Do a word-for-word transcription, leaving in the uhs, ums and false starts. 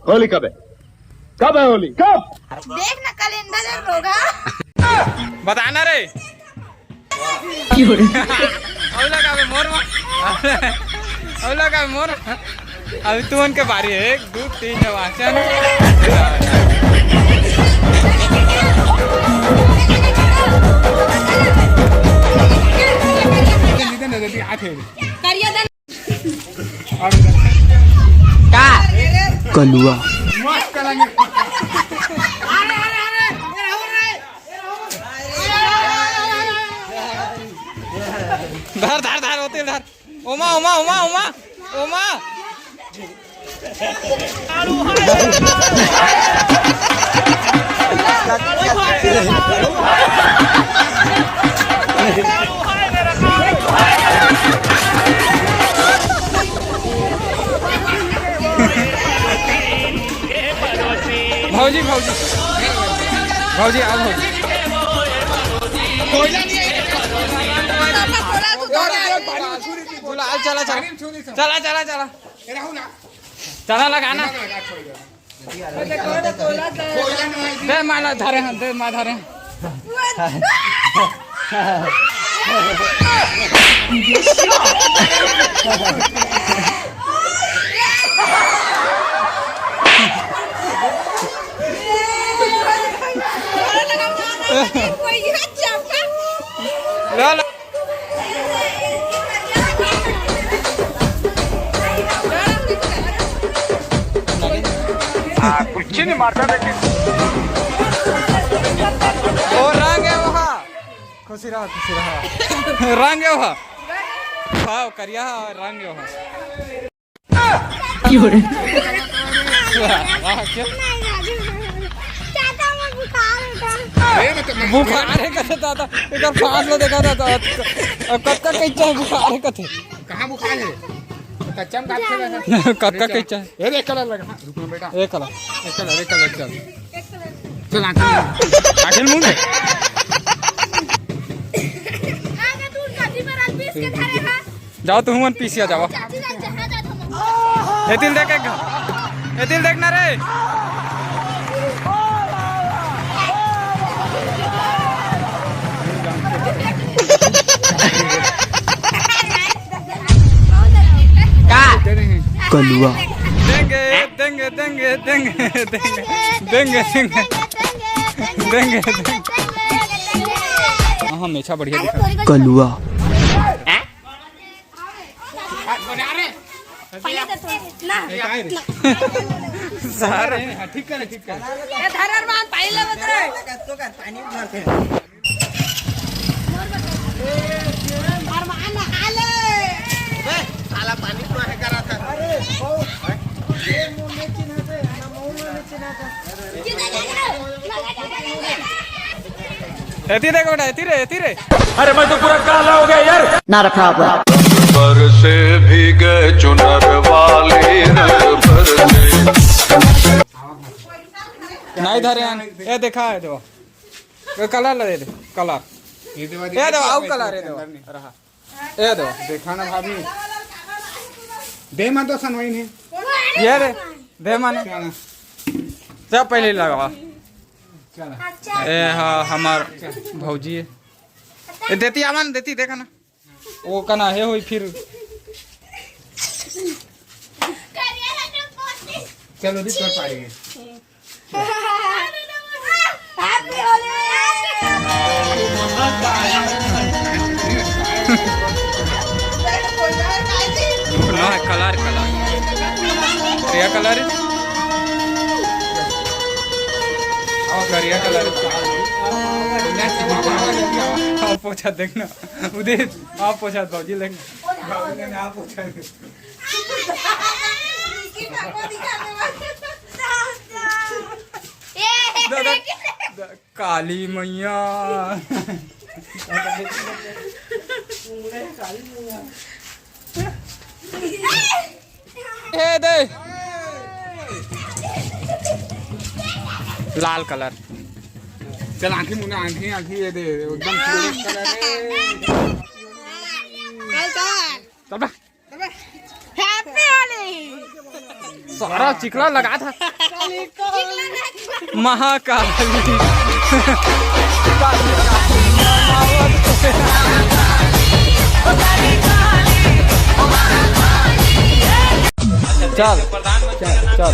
होली कब है? कब है होली? कब? देख ना कैलेंडर है रोगा। बताना रे। अउ लगाबे मोर मा। अउ लगाबे मोर मा। अभी तुमन के बारी है। एक, दू, तीन, वाचन। करिया दन। का? कलुआ। धर, धर, धर, होते धर। ओमा, ओमा, ओमा, ओमा, ओमा। भौजी, भौजी, भौजी, आओ भौजी। चला, चला, चला, चला, चला, चला, चला लगाना। दे माला धरे हैं, दे माला धरे हैं। ला, ला। कुछ नहीं मारता बेटे। ओ रंग है वहाँ। खुशी रहा, खुशी रहा। रंग है वहाँ। वाह, करिया रंग है वहाँ। वाह, क्या? बुखार है कथे दादा, एकर फांस ला देखा दादा। अब कतका कच्चा है बुखार है कथे। कहाँ बुखार है? कच्चा में काट के रखा। कतका कच्चा है? ये देख कलर लगा। हाँ, रुक ना बेटा। एक कलर। एक कलर, एक कलर, चल। चल, आंखें मूंद। आंखें मूंद। जाओ तुमन पीसिया जाओ। एतिल देख एक। एतिल देख ना रे। का? कलुआ। देंगे, देंगे, देंगे, देंगे, देंगे, देंगे, देंगे, देंगे, देंगे। हाँ, मेछा बढ़िया दिखा। कलुआ। पहले तो थोड़ा ना। सारे। ठीक करे, ठीक करे। ए, धर अरमान, पानी ले बता। अरमान, आ ले। ए, साला पानी तो है करा था। अरे, बहुत। ये मुंह में चिन्ह दे, ना मुंह में चिन्ह दे। एती देख बेटा, एती रे, एती रे। अरे मैं तो पूरा काला हो गया यार। Not a problem। पर से भीगे चुनर वाली रे, पर से। नहीं धरे हैं। ए देखा है दो। ये कलर ले दे, कलर। ये दे, ये दो, आओ कलर, ये दो। रहा। ए दो। देखा ना भाभी। दे मन तो सनवाई नहीं। ये रे, दे मन। क्या ना? सब पहले लगावा। चला। ए, हाँ, हमार भौजी है। ए, देती आवा ना, देती, देखा ना। वो का ना है होई फिर। चलो, भी कर पाएंगे। Happy होली। ना, कलर, कलर। करिया कलर। और करिया कलर। आप पोछा देखना। उदय, आप पोछा, भौजी लेंगे। आप पोछा। दादा, काली मैया। ए दे। लाल कलर। चल, आंखें मुना, आंखें, आंखें, ये दे, एकदम। चल बा। Happy होली। सारा चिखला लगा था। महाकाली। चल, चल, चल।